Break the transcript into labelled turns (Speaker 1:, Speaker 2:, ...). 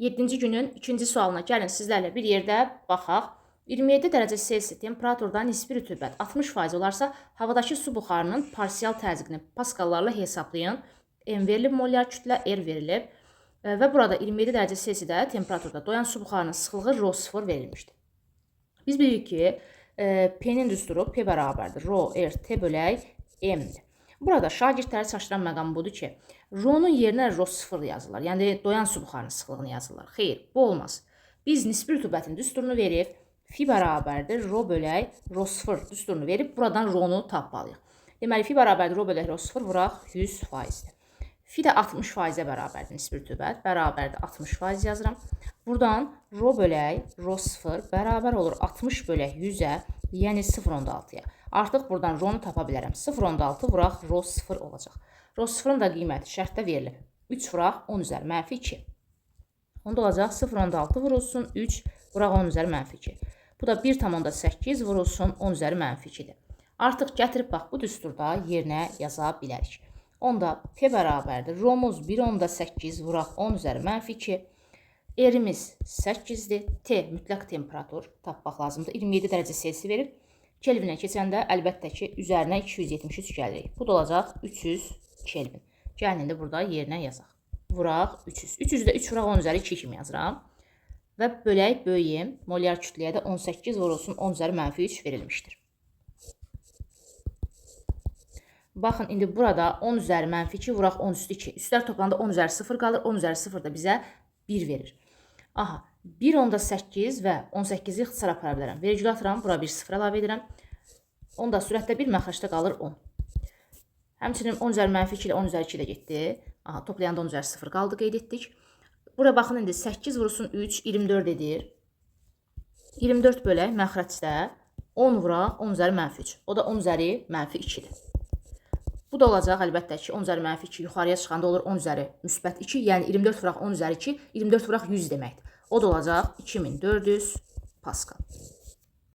Speaker 1: 7-ci günün ikinci sualına gəlin sizlərlə bir yerdə baxaq. 27 dərəcə Selsi temperaturda nisbi rütubət 60% olarsa, havadakı su buxarının parsial təzyiqini paskallarla hesablayın. M verilib, molyar kütlə, R verilib. Və burada 27 dərəcə Selsidə temperaturda doyan su buxarının sıxlığı rho 0 verilmişdir. Biz bilirik ki, P-nin düsturu P bərabərdir. Rho R T bölək M-dir. Burada şagirdləri çaşdıran məqam budur ki, rho-nun yerinə rho 0 yazırlar. Yəni doyan su buxarının sıxlığını yazırlar. Xeyr, bu olmaz. Biz nisbi rütubətin düsturunu verib, fi bərabərdir rho bölək rho 0 düsturunu verib, buradan rho-nu tapmalıyıq. Deməli, fi bərabərdir rho bölək rho 0 vuraq 100%-dir. Fi də 60%-ə bərabərdir nisbi rütubət. Bərabərdir 60% yazıram. Buradan rho bölək rho 0 bərabər olur 60 bölək 100-ə, yəni 0,6-ya. Artıq buradan rho-nu tapa bilərəm. 0,6 vuraq rho 0 olacaq. Rho 0-ın da qiyməti şərtdə verilib. 3 vuraq 10 üzəri mənfi 2. Onda olacaq 0,6 vurulsun 3 vuraq 10 üzəri mənfi 2. Bu da 1,8 vurulsun 10 üzəri mənfi 2-dir. Artıq gətirib bax bu düsturda yerinə yaza bilərik. Onda P bərabərdir. Rho-muz 1,8 vuraq 10 üzəri mənfi 2. R-imiz 8-dir. T mütləq temperatur tapmaq lazımdır. 27 dərəcə Selsi verib. Kelvinə keçəndə əlbəttə ki, üzərinə 273 gəlirik. Bu da olacaq 300 Kelvin. Gəlin indi burada yerinə yazaq. Vuraq 300. 300-də 3 vuraq 10 üzəri 2 kimi yazıram. Və bölək böyüyüm. Molyar kütləyə də 18 vurulsun 10 üzəri mənfi 3 verilmişdir. Baxın, indi burada 10 üzəri mənfi 2 vuraq 10 üstü 2. Üstlər toplananda 10 üzəri 0 qalır. 10 üzəri 0 da bizə 1 verir. Aha, 1,8 və 18-i ixtisar apara bilərəm. Vergül atıram, bura bir 0 əlavə edirəm. Onda sürətdə 1, məxrəcdə qalır 10. Həmçinin 10 üzəri mənfi 2 ilə 10 üzəri 2 də getdi. Aha, toplayanda 10 üzəri 0 qaldı, qeyd etdik. Bura baxın indi 8 vurulsun 3, 24 edir. 24 bölək məxrəcdə 10 vuraq 10 üzəri mənfi 3. O da 10 üzəri mənfi 2-dir. Bu da olacaq əlbəttə ki, 10 üzəri mənfi 2 yuxarıya çıxanda olur 10 üzəri müsbət 2, yəni 24 vuraq 10 üzəri 2, 24 vuraq 100 deməkdir. O da olacaq 2400 Pascal.